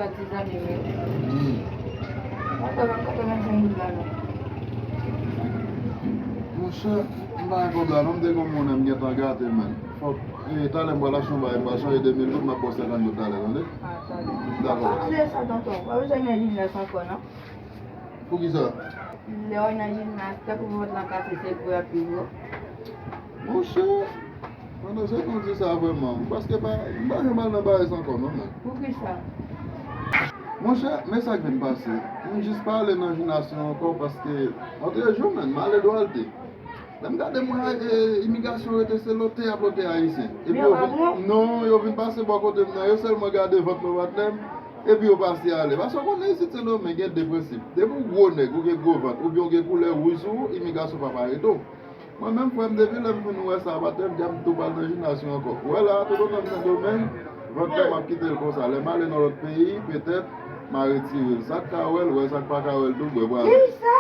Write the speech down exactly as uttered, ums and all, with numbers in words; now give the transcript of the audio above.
Ti zanmi m yo. Hmm. Mwen te ban m katrevensenk dola non. Monchè, m pa gen kòb la non, m te gen yon monnen m gentan gate, men. Fòk, e, talè m pral achte yon bagay, m pral chanje de mil goud, m ap ba w senkant goud talè, tande? Ah, talè. Dakò. Pa bliye sa, tonton. Pa bezwen nan jimnaz ankò, non? Poukisa? Lè w nan jimnaz, tankou vant lan kase, se gwo apil gwo. Monchè, pandan se nou di sa vrèman, paske pa, m pa janm al nan bagay sa ankò non, men. Poukisa? Monchè, men sa k vin pase. M jis pa ale nan jimnaz lan ankò paske, antre jou, men, m ale dwalte. Lè m gade mwen, e, imigrasyon rete se lote y ap lote Ayisyen. Epi yo vin, non, yo vin pase bò kote m nan, yo sèlman gade vant mwen, patnè m, epi yo pase ale. Paske w konnen isit Sendomeng gen de prensip. Depi w gwo nèg, ou gen gwo vant, oubyen w gen koulè wouj sou ou, imigrasyon p ap arete w. Mwen menm, frè m, depi lè m fin wè sa, patnè m, m tou pa al nan jimnaz ankò. Ou wè la, toutotan m Sendomeng, vant lan m ap kite l konsa. Lè m ale nan lòt peyi, petèt, m a retire l. Sa k ka wè l, wè, sa k pa ka wè l tou, bwè, bwè. Kisa?